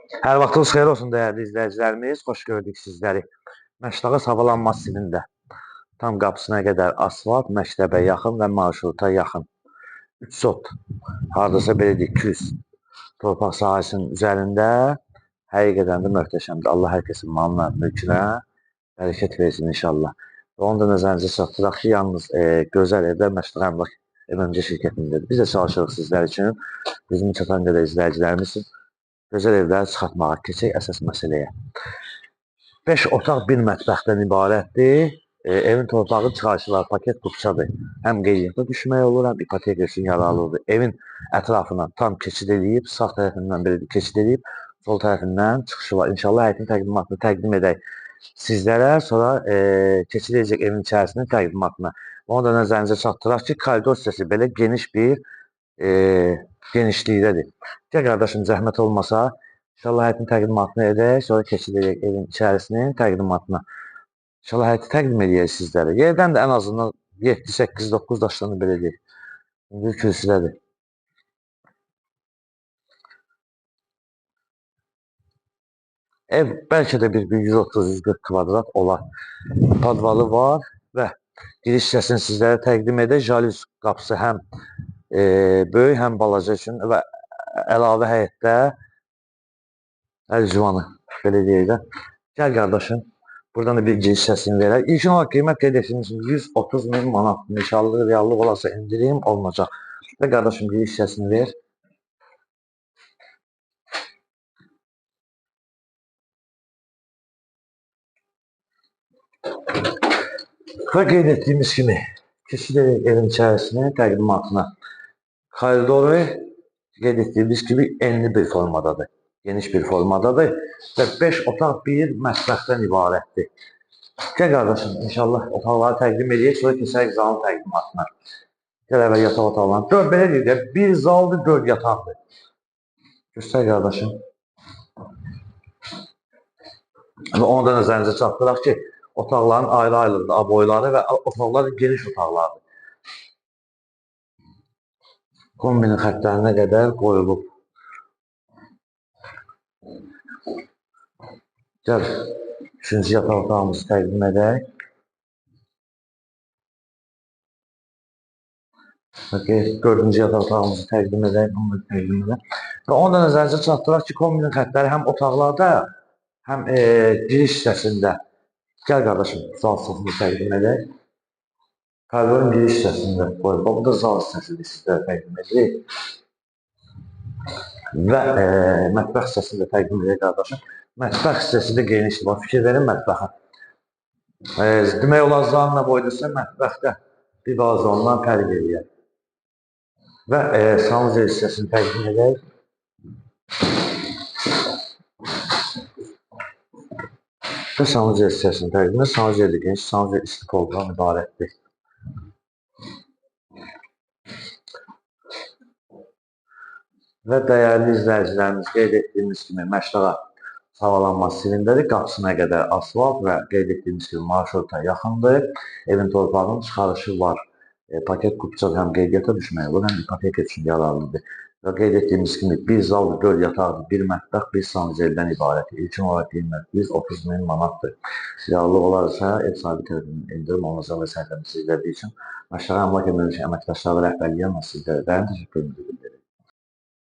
Hər vaxtınız xeyir olsun dəyərli izləyicilərimiz. Xoş gördük sizləri. Məşdağız Havalan massivində tam qapısına qədər asfalt, məktəbə yaxın və marşruta yaxın. 3 sot, hardasa belə deyək, 200 torpaq sahəsinin üzərində həqiqətən də möhtəşəmdir. Allah hər kəsin malına, mülkünə bərəkət versin inşallah. Və onu da nəzərinizə çatdıraq ki, yalnız gözəl evlər Məşdağ Əmlak MMC şirkətindədir. Biz də çalışırıq sizlər üçün, bizim çatan qədər izləyicilərimiz üçün gözəl evləri çıxartmağa. Keçək əsas məsələyə. 5 otaq, 1 mətbəxdən ibarətdir. Evin torpağı çıxarışı var, paket kupçadır. Həm qeydiyyata düşmək olur, həm ipoteka üçün yararlı olur. Evin ətrafına tam keçid eləyib, sağ tərəfindən belə keçid eləyib, sol tərəfindən çıxışı var. İnşallah həyətin təqdimatını təqdim edək sizlərə, sonra keçid edəcək evin içərisinin təqdimatına. Onu da nəzərinizə çatdıraq ki, koridor hissəsi belə geniş bir genişlikdədir. Gəl qardaşım, zəhmət olmasa, inşallah həyətin təqdimatını edək, sonra keçid edək evin içərisinin təqdimatına. İnşallah həyəti təqdim edək sizlərə. Yerdən də ən azından 7, 8, 9 daşlarını belə deyək. İndi kürsüdədir. Ev bəlkə də bir 130-140 kvadrat olar. Podvalı var və giriş hissəsini sizlərə təqdim edək. Jalüz qapısı həm böyük, həm balaca üçün və əlavə həyətdə əlcivanı, belə deyək də. Gəl qardaşım, buradan da bir giriş hissəsini verək. İlkin olaraq qiymət qeyd etdiyimiz 130 min manat. İnşallah reallıq olarsa endirim olunacaq. Və qardaşım, giriş hissəsini ver. Və qeyd etdiyimiz kimi, keçid edək evin içərisinin təqdimatına. Koridoru qeyd etdiyimiz kimi enli bir formadadır, geniş bir formadadır və 5 otaq, 1 mətbəxdən ibarətdir. Gəl qardaşım, inşallah otaqları təqdim edək, sonra keçərək zalın təqdimatına. Gəl əvvəl yataq otaqlarına. 4, belə deyək də, 1 zaldır, 4 yataqdır. Göstər qardaşım. Və onu da nəzərinizə çatdıraq ki, otaqların ayrı-ayrılıdır, aboyları və otaqlar geniş otaqlardır. Kombinin xəttlərinə qədər qoyulub. Gəl, 3-cü yataq otağımızı təqdim edək. 4-cü yataq otağımızı təqdim edək, bunu da təqdim edək. Və onu da nəzərinizə çatdıraq ki, kombinin xəttləri həm otaqlarda, həm giriş hissəsində. Gəl qardaşım, zal hissəsini təqdim edək. Koridorun giriş hissəsində qoyulub. Bu da zal hissəsini sizlərə təqdim edirik. Və mətbəx hissəsini də təqdim edək qardaşım. Mətbəx hissəsi də genişdir. Bax, fikir verin mətbəxə. Demək olar, zalına boydursa, mətbəxdə bir balaca ondan fərq eləyər. Və sanuzel hissəsini təqdim edək. Və sanuzel hissəsini təqdim edək. Sanuzel də geniş, sanuzel isti poldan ibarətdir. Və dəyərli izləyicilərimiz, qeyd etdiyimiz kimi Məşdağa Havalan massivindədir. Qapısına qədər asfalt və qeyd etdiyimiz kimi marşruta yaxındır. Evin torpağının çıxarışı var. Paket kupçada həm qeydiyyata düşmək olur, həm ipoteka üçün yararlıdır. Və qeyd etdiyimiz kimi 1 zal, 4 yataqdır, 1 mətbəx, 1 sanuzeldən ibarətdir. İlkin olaraq qiymət 130 min manatdır. Yararlı olarsa ev sahibi tərəfindən endirim olunacaq və səhifəmizi izlədiyi üçün Məşdağa Əmlak MMC əməkdaşları rəhbərliyi sizlərə dərin təşəkkürümüzü bildiririk.